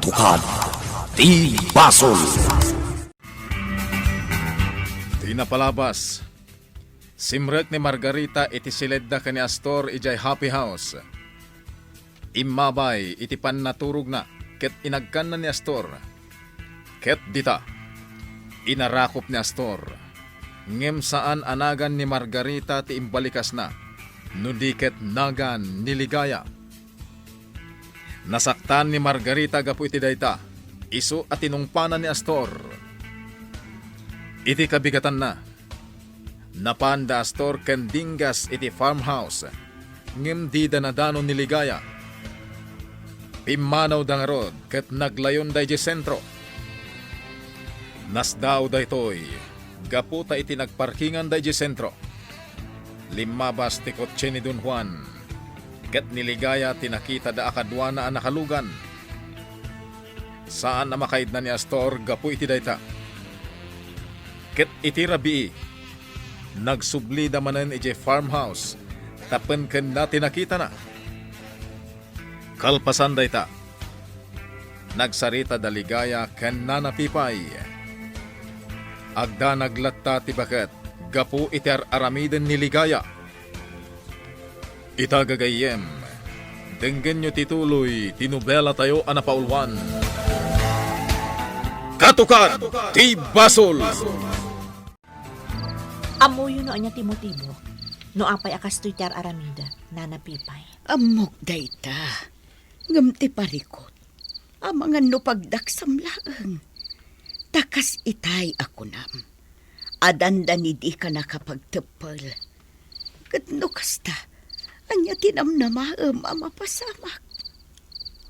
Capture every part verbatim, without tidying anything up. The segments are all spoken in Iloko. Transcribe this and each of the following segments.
Tukad ti basol. Ti napalabas, simrek ni Margarita iti siledda ken ni Astor idiay Happy House. Immabay iti pannaturogna ket inagkanna ni Astor. Ket dita, inarakop ni Astor. Ngem saan a nagan ni Margarita ti imbalikasna, no di ket nagan ni Ligaya. Nasaktan ni Margarita gapu iti dayta, isu a tinungpana ni Astor. Iti kabigatanna, napan da Astor ken Dingas iti farmhouse, ngem dida nadano ni Ligaya. Pimmanawda ngarud ket naglayonda idiay sentro. Nasdaaw daytoy gapu ta iti nagparkinganda idiay sentro, limmabas ti kotse ni Don Juan ket ni Ligaya ti nakitada a kaduana a nakalugan. Saan a makaidna ni Astor gapu iti dayta. Ket iti rabii, nagsublida manen idiay farmhouse tapno kenna ti nakitana. Kalpasan dayta, nagsarita da Ligaya ken Nana Pipay. Agdanag latta ti baket gapu iti ar-aramiden ni Ligaya. Ita gagayyem, denggenyo ti tuloy ti nobelatayo a napauluan. Katukad ti Basol! Ammoyo no ania ti motibo, no apay a kastoy ti ar-aramida, Nana Pipay? Ammok dayta, ngem ti parikut, amangan no pagdaksam laeng. Ta kas itay a kunam, adanda ni dika nakapagteppel. Ket no kasta, ania ti namnamaem a mapasamak?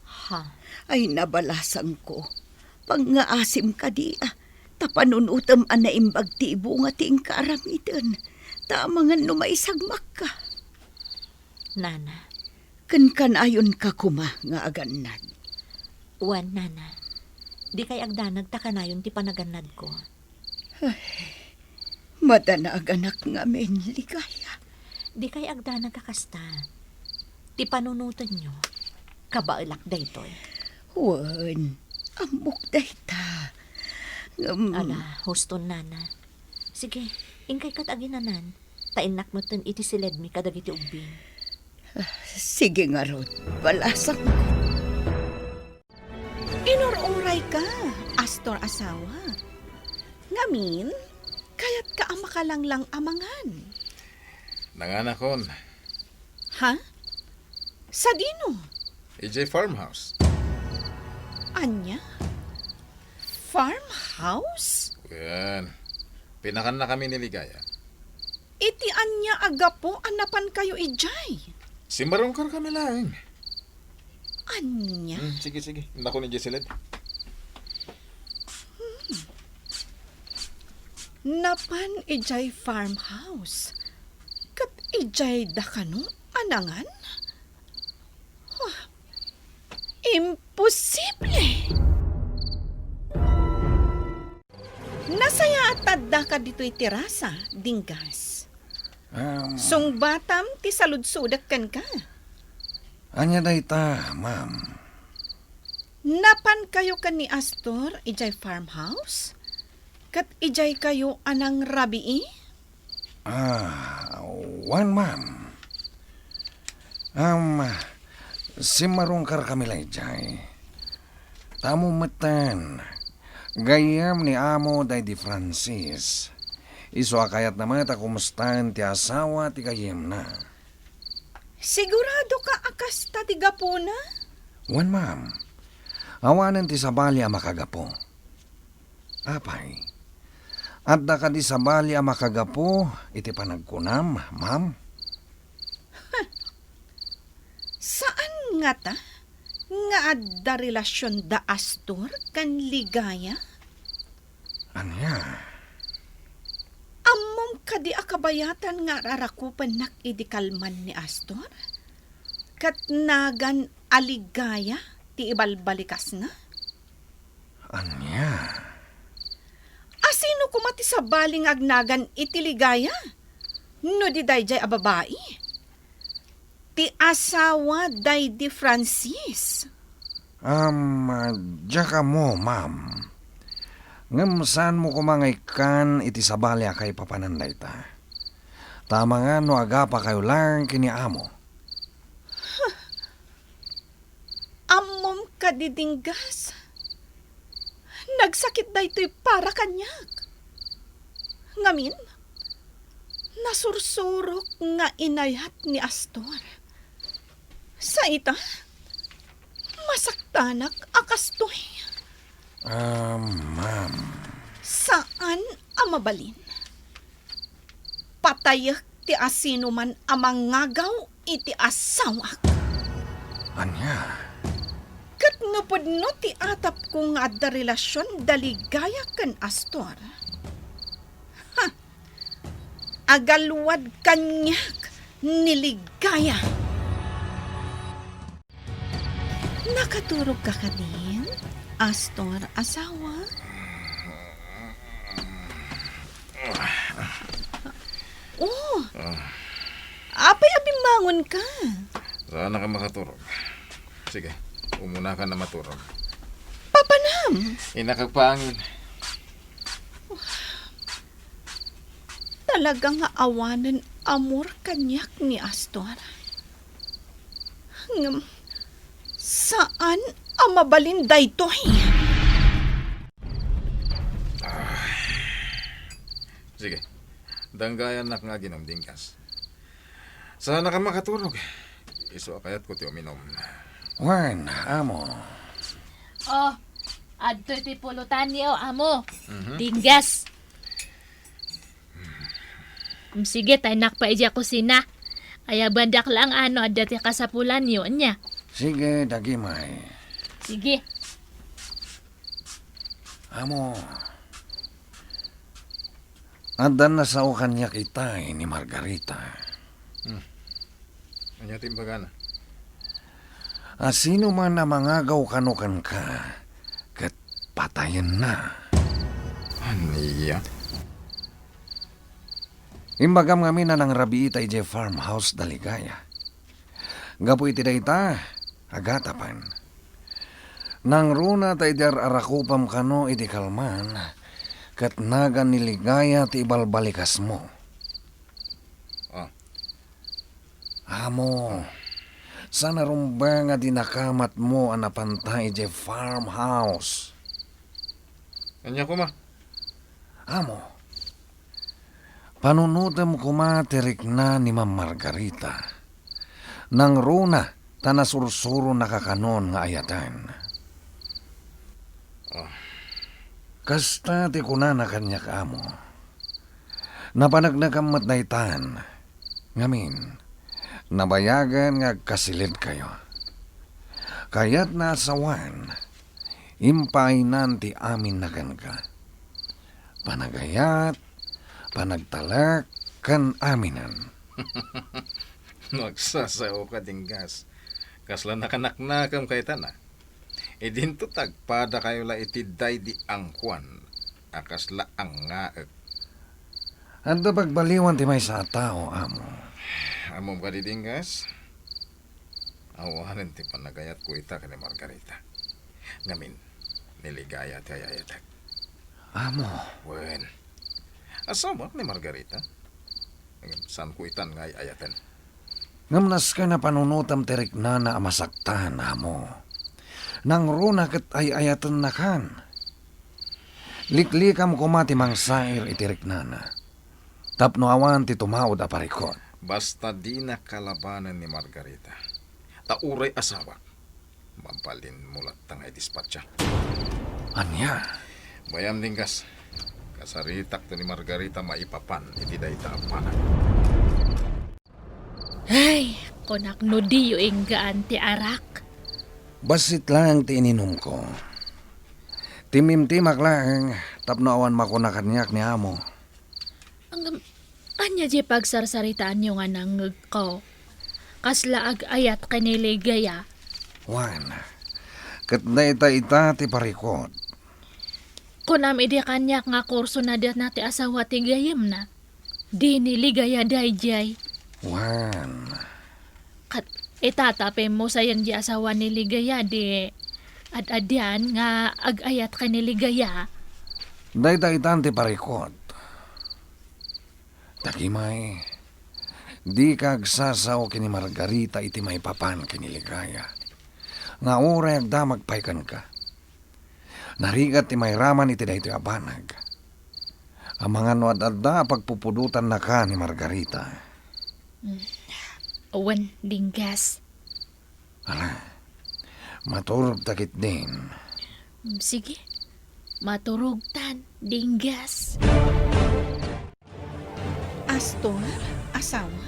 Ha? Ay, nabalasangko. Pangngaasim kadi, a, ta panunotem a naimbag ti ibunga ti inka aramiden, ta amangan no maisagmakka. Nana. Ken kanayonka koma nga agannad. Wen, Nana. Dikay agdanag ta kanayon ti panagannadko. Ay, madanaganak ngamin, Ligaya. Dikay agdanag a kasta. Ti panunotenyo, kabaelak daytoy. Wen, ammok dayta. Ngem Ala, huston, Nana. Sige, inkay ket aginanan, ta innak metten iti siledmi kadagiti ubbing. Ah, sige ngarud, balasang. Inur-urayka, Astor asawa. Ngamin, kayatka a makalanglang a mangan. Nanganakon. Ha? Sadino? Idiay farmhouse. Ania? Farmhouse? Wen, pinakannakami ni Ligaya. Iti ania a gapu a napankayo idiay? Simmarungkarkami laeng. Ania? Hmm, sige, sige. Innak idiay siled. Hmm. Napan idiay farmhouse. Ket idiay da kano a nangan? Huh. Imposible! Nasayaat ta addaka ditoy terasa, Dinggas. Um, Sungbatam ti saludsodek kenka. Ania dayta, ma'am? Napankayo ken ni Astor idiay farmhouse? Ket idiaykayo a nangrabii? Ah, wen, ma'am. Um, simmarungkarkami la idiay. Ta ammom metten, gayyem ni Amo Daydi Francis. Isu a kayatna met a kumustaen ti asawa ti gayyemna. Siguradoka a kasta ti gapuna? Wen, ma'am. Awanen ti sabali a makagapu. Apay, adda kadi sabali a makagapu iti panagkunam, ma'am? Saan ngata nga adda relasion da Astor ken Ligaya? Ania? Ammom kadi a kabayatan nga ar-arakupennak idi kalman ni Astor? Ket nagan a Ligaya ti ibalbalikasna? Ania? Asino koma ti sabali nga agnagan iti Ligaya? No di daydiay a babai? Ti asawa daydi Francis. Am, diak ammo, ma'am. Ngem saanmo koma nga ikkan iti sabali a kaipapanan dayta. Ta amangan no agapakayo laeng ken ni amo. Ammom kadi, Dinggas? Nagsakit daytoy para kaniak. Ngamin, nasursurok nga inayat ni Astor. Sa ita, masaktanak a kastoy. Ah, ma'am. Saan a mabalin. Patayek ti asinoman a mangagaw iti asawak. Ania? Ket no pudno ti atapko nga adda relasion da Ligaya ken Astor, ha! Agalwad kaniak ni Ligaya. Nakaturog ka kadin, Astor, asawa? Oh. Ah. Apay a bimmangon ka? Saan ka makaturog. Sige, umuna ka na maturog. Papanam! Inakagpangil. Talaga nga awanen amor kaniak ni Astor. Ngem, saan a mabalin daytoy. Ah. Sige. Danggayannak nga aginom, Dinggas. Saan ka makaturog. Isu a kayatko ti uminom. Wen, amo. Oh, adtoy ti pulutanyo, amo. Mhm. Dinggas. Mm, sige, taynak pa idiay kusina. Ayabandak laeng no adda ti kasapulanyo, ania? Sige, dagimay. Sige. Amo, adda nasao kaniak itay ni Margarita. Hmm. Ania ti imbagana? A sino man a mangagaw kano kenka, ket patayenna. Ania? Imbagam ngamin a nangrabii ita idiay farmhouse da Ligaya. Gapu iti dayta, agatapan. Nangruna ta idi ar-arakupam kano iti kalman, ket nagan ni Ligaya ti ibalbalikasmo. Ah. Amo, saan a rumbeng a dinakamatmo a napanta idiay farmhouse. Ania koma? Amo, panunotem koma ti rikna ni Ma'am Margarita. Nangruna ta nasursuronaka kanon nga ayaten. Ah. Kasta ti kunana kaniak, amo. Napaneknekam met daytan. Ngamin, nabayagen nga agkasilidkayo. Kayatna a sawen, impaaynan ti aminna kenka. Panagayat, panagtalek, ken aminen. Magsasao ka, Dinggas. Kasla nakanaknakam kaytan a. Idinto ta agpadakayo la iti daydi angkuan a kasla angngaek. Adda pagbaliwan ti maysa a tao, amo. Ammom kadi, Dinggas? Awanen ti panagayatko ita ken ni Margarita. Ngamin, ni Ligaya ti ay-ayatek. Amo. Wen, asawak ni Margarita. Ngem saanko itan nga ay-ayaten. Ngem nasken a panunotem ti riknana a masaktan, amo. Nangruna ket ay-ayatennakan. Liklikam koma ti mangsair iti riknana, tapno awan ti tumaud a parikut. Basta dina kalabanen ni Margarita. Ta uray asawak, mabalinmo latta nga idispatcha. Ania? Bayam, Dinggas. Kasaritakto ni Margarita maipapan iti dayta a banag. Ay, kunak no diyo inggaan ti arak. Bassit laeng ti ininumko. Timtimtimak laeng tapno awan makuna kaniak ni amo. Ngem, ania diay pagsarsaritaanyo nga nangngegko? Kasla ag-ayat ken ni Ligaya? Wen, ket dayta ita ti parikut. Kunam idi kaniak nga kurso na datna ti asawa ti gayyemna. Di ni Ligaya daydiay. Wen. Ket ita tapno sayen di asawa ni Ligaya, di Ad-adian nga ag-ayat ken ni Ligaya. Dayta itan ti parikut. Dagimay, dika agsasao ken ni Margarita iti maipapan ken ni Ligaya, nga uray agdamag pay kenka. Narigat ti mairaman iti daytoy a banag. Amangan no ad-adda a pagpupudotannaka ni Margarita. Mm. Wen, Dinggas. Ala, maturogta ketdin. Mm, sige. Maturogtan, Dinggas. Astor, asawa?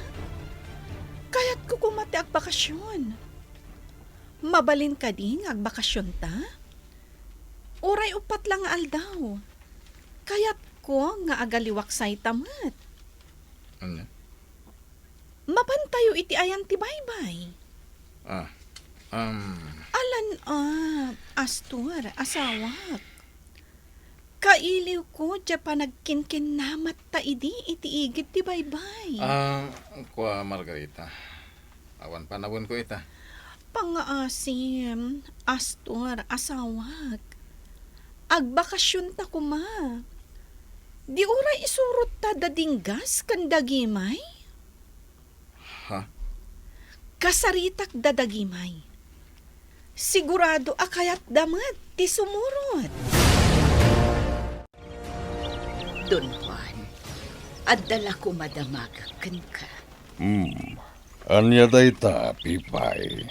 Kayatko koma ti agbakasyon. Mabalin kadi nga agbakasyonta? Uray uppat la nga aldaw. Kayatko nga agaliwaksayta met. Ania? Mapantayo iti ayan ti baybay. Ah, um. Alan, ah, Astor, asawak. Kailiwko diay panagkinkinnamatta idi iti igid ti baybay. Ah, kua Margarita. Awan panawenko ita. Pangngaasim, Astor, asawak. Agbakasyonta koma. Di uray isurotta da Dinggas ken da Gimay? Ha? Kasaritak da Dagimay. Sigurado a kayatda met ti sumurot. Don Juan, adda la koma damagak kenka. Hmm. Ania dayta, Pipay?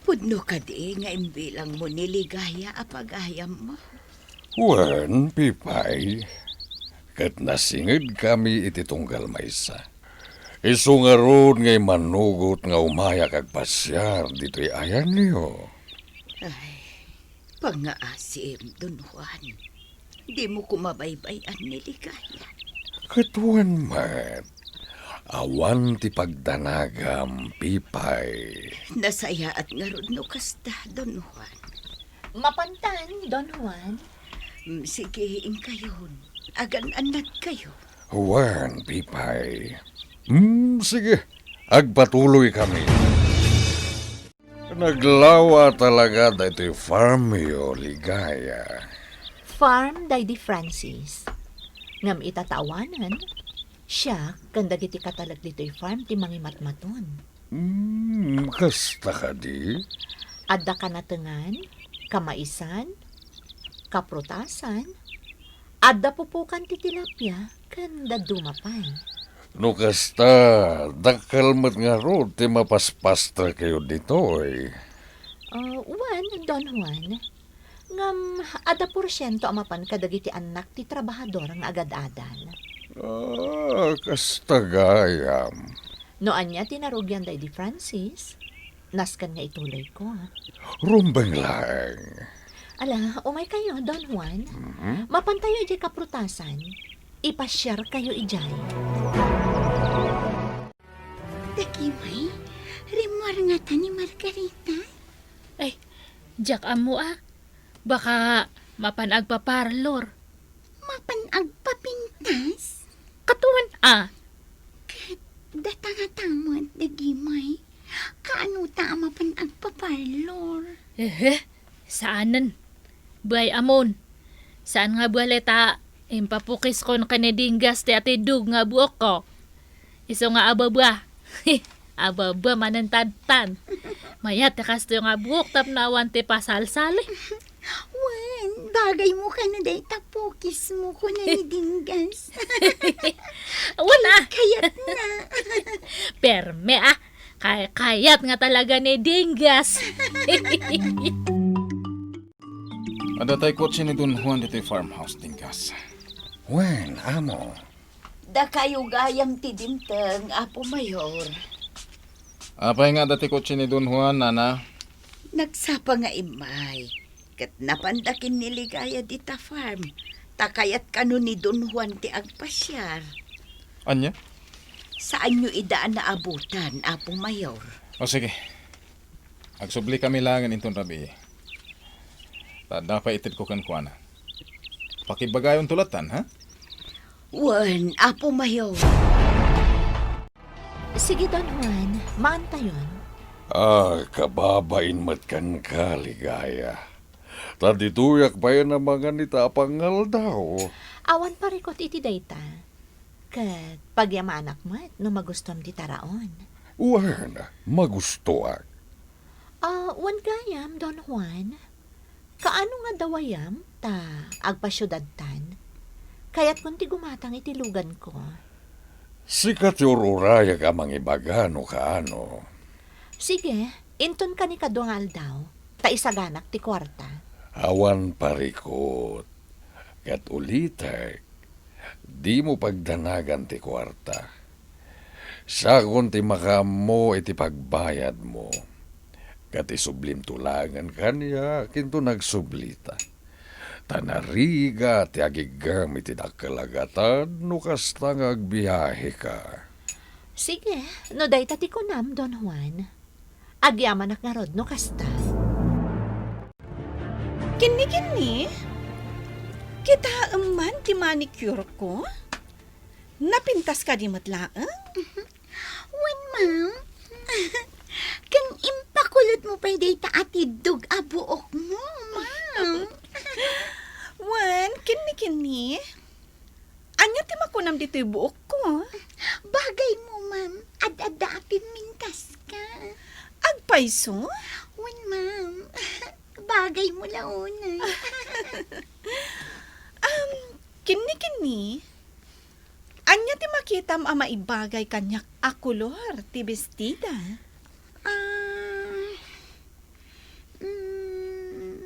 Pudno kadi nga imbilangmo ni Ligaya a pagayammo? Wen, Pipay, ket nasingedkami iti tunggal maysa. Isu ngarud nga immanugot nga umayak agpasiar ditoy ayanyo. Ay, pangngaasim, Don Juan. Dimo koma baybay-an ni Ligaya. Ket wen met, awan ti pagdanagam, Pipay. Nasayaat ngarud no kasta, Don Juan. Mapantan, Don Juan. Mm, sige, inkayon. Agan-annadkayo. Wen, Pipay. Hmm, sige. Agpatuloykami. Naglawa talaga daytoy farmyo, Ligaya. Farm daydi Francis. Ngem ita ta awanen, siak ken dagiti katalek ditoy farm ti mangimatmaton. Hmm, kasta kadi? Adda kanatengan, kamaisan, kaprutasan, adda pupukan ti tilapia, ken dadduma pay. No kasta, dakkel met ngarud ti mapaspastrekayo ditoy. Ah, wen, Don Juan. Ngem adda porsiento a mapan kadagiti annak ti trabahador nga agad-adan. Ah, kasta gayam. No ania ti narugian daydi Francis, nasken nga ituloyko. Rumbeng laeng. Ala, umaykayo, Don Juan. Mhm. Mapantayo idiay kaprutasan. Ipasiarkayo idiay. Dagimay, rimmuar ngata ni Margarita? Ay, diak ammo a. Baka mapan agpaparlor. Mapan agpapintas? Katawan a. Ket data ngata met, Dagimay. Kaano ta a mapan agpaparlor? Ehe, saanen. Bay amon. Saan nga bale ta impapukiskon ken ni Dinggas ti atidog nga buokko. Isu nga ababa. Ababa manen tadtan. Mayat ti kastoy nga buok tapno awan ti pasalsali. Wen, bagaymo kano dayta pukismo, kuna ni Dinggas. Wala. Kayatna. Perme, ah. Kay-, kayat nga talaga ni Dinggas. Adda tay kotse ni Don Juan ditoy farmhouse, Dinggas. Wen, amo. Dakayo gayam ti dimteng, Apo Mayor. Apay nga adda ti kotse ni Don Juan, Nana? Nagsapa nga immay, ket napanda ken ni Ligaya dita farm, ta kayat kano ni Don Juan ti agpasiar. Ania? Saanyo ida a naabutan, Apo Mayor. O, sige. Agsubli kami laengen inton rabii. Ta adda pay itedko kenkuana. Pakibagayonto lattan, ha? Wen, Apo Mayor. Sige, Don Juan, maantayon. Ah, kababain met kenka, Ligaya. Ta ditoyak pay a mangan ita a pangaldaw. Awan parikut iti dayta. Ket pagyamanak met no magustuam ti taraon. Wen, magustuak. Ah, wen gayam, Don Juan. Kaano nga dawayam ta agpasiudadtan? Kayatkon ti gumatang iti luganko. Sika ti ur-urayak a mangibaga no kaano. Sige, inton kani kadua nga aldaw, ta isaganak ti kuarta. Awan parikut. Ket ulitek, dimo pagdanagan ti kuarta. Sakon ti makaammo iti pagbayadmo. Ket isublimto laengen kaniak inton agsublita. Ta narigat ti agiggem iti dakkel a gatad no kasta nga agbiaheka. Sige, no dayta ti kunam, Don Juan. Agyamanak ngarud no kasta. Kinni, kinni? Kitaem man ti manicure ko? Napintas kadi met laeng? Wen, ma'am. Ken impakulotmo pay dayta a tiddog a buokmo, ma'am. Wen, kinni, kinni? Ania ti makunam ditoy buokko? Bagaymo, ma'am. Ad-adda a pimmintaska. Agpayso? Wen, ma'am. Bagaymo la unay. Um, kinni, kinni? Ania ti makitam a maibagay kaniak a kolor ti bestida? Ah, mm,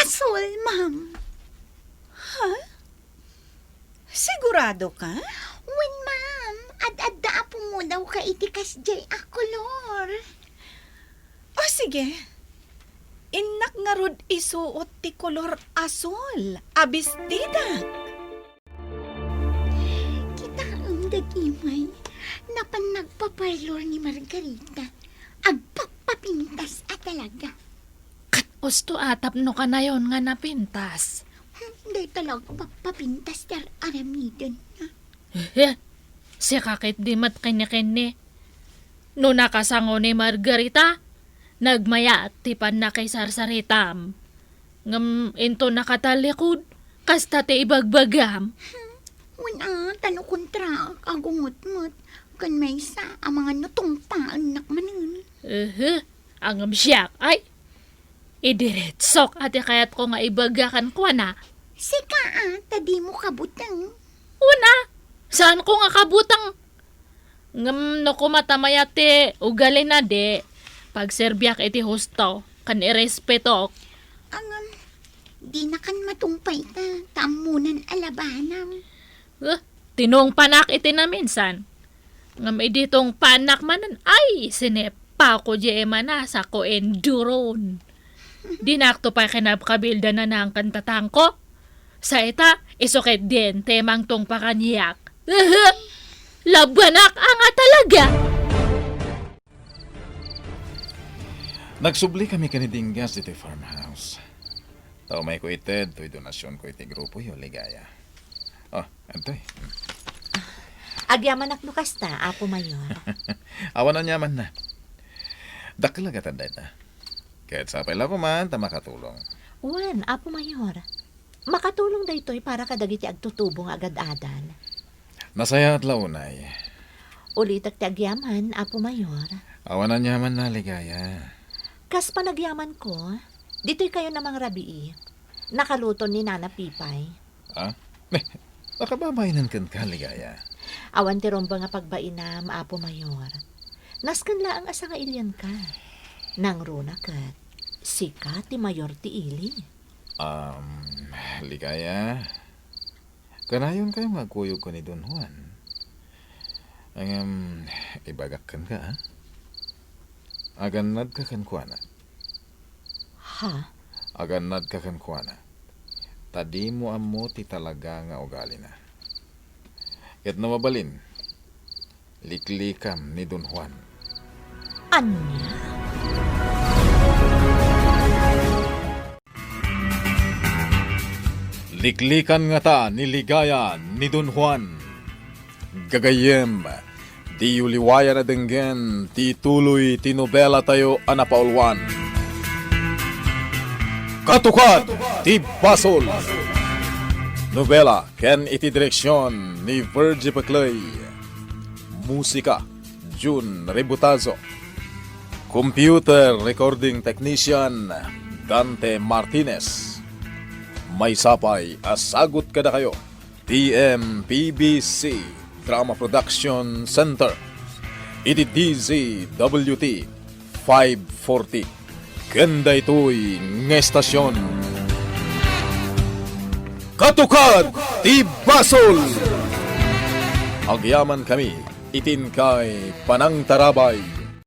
asul, ma'am. Ha? Sigurado ka? Wen, ma'am. Ad-adda a pumulawka iti kasdiay a kolor. O sige. Innak ngarud isuot ti kolor asul a bestidak. Kitaem dagimay, napan nagpaparlor ni Margarita. Agpapapintas a talaga. Ket usto a tapno kanayon nga napintas. Hmm, dayta la agpapapintas ti ar-aramiden. Ehe, sika ketdi met kenni-kenni. No nakasango ni Margarita, nagmayat ti pannakisarsaritam. Ngem inton nakatallikud, kasta ti ibagbagam. Hmm, wen a, ta no kontraak, agungot met. Ken maysa, amangan no tungpaennak manen. Ehe, ngem siak, ay, idiretsok a ti kayatko nga ibaga kenkuana. Sika a, ta dimo kabuteng. Wen a, saanko nga kabuteng. Ngem no koma ta mayat ti ugalina, di pagserbiak iti husto ken irespetok. Ngem, dinakan matungpay ta, ta ammonan a labanam. Eh, tinungpanak iti naminsan. Ngem idi tungpanak manen, ay, sinepako diay manasako enduron. Dinakto pay kinabkabildan a nangken tatangko. Sa ita, isu ketdin ti mangtungpa kaniak. Ehe! Labanak a nga talaga! Nagsubli kami ken ni Dingas ditoy farmhouse. Ta umayko ited toy donasionko iti grupoyo, Ligaya. Oh, adtoy. Agyamanak no kasta, Apo Mayor. Awan aniamanna. Dakkel a gatad dayta. Ket sapay la koma ta makatulong. Wen, Apo Mayor. Makatulong daytoy para kadagiti agtutubo nga agad-adan. Nasayaat la unay. Ulitek ti agyaman, Apo Mayor. Awan aniamanna, Ligaya. Kas panagyamanko, ditoy kayo na mangrabii. Nakaluto ni Nana Pipay. Ah? Nakababainen kenka, Ligaya. Awan ti rumba nga pagbainam, Apo Mayor. Nasken laeng a sangailianka. Nangruna ket sika ti mayor ti ili. Um, Ligaya, kanayon kayo nga agkuyog ken ni Don Juan. Ngem, ibagak kenka, a? Agannadka kenkuana. Ha? Agannadka kenkuana. Ta dimo ammo ti talaga nga ugalina. Ket no mabalin, liklikam ni Don Juan. Ania? Liklikan ngata ni Ligaya ni Don Juan. Gagayyem, diyo liwayan a denggen ti ituloy ti nobelatayo a napauluan. Katukad ti Basol. Nobela ken iti direksion ni Virgie Peclay. Musika, Jun Rebutazo. Computer recording technician, Dante Martinez. Maysa pay a sagut kadakayo, T M P B C Drama Production Center, iti D Z W T five forty. Ken daytoy nga estasion, Katukad ti Basol. Agyamankami iti inkay panangtarabay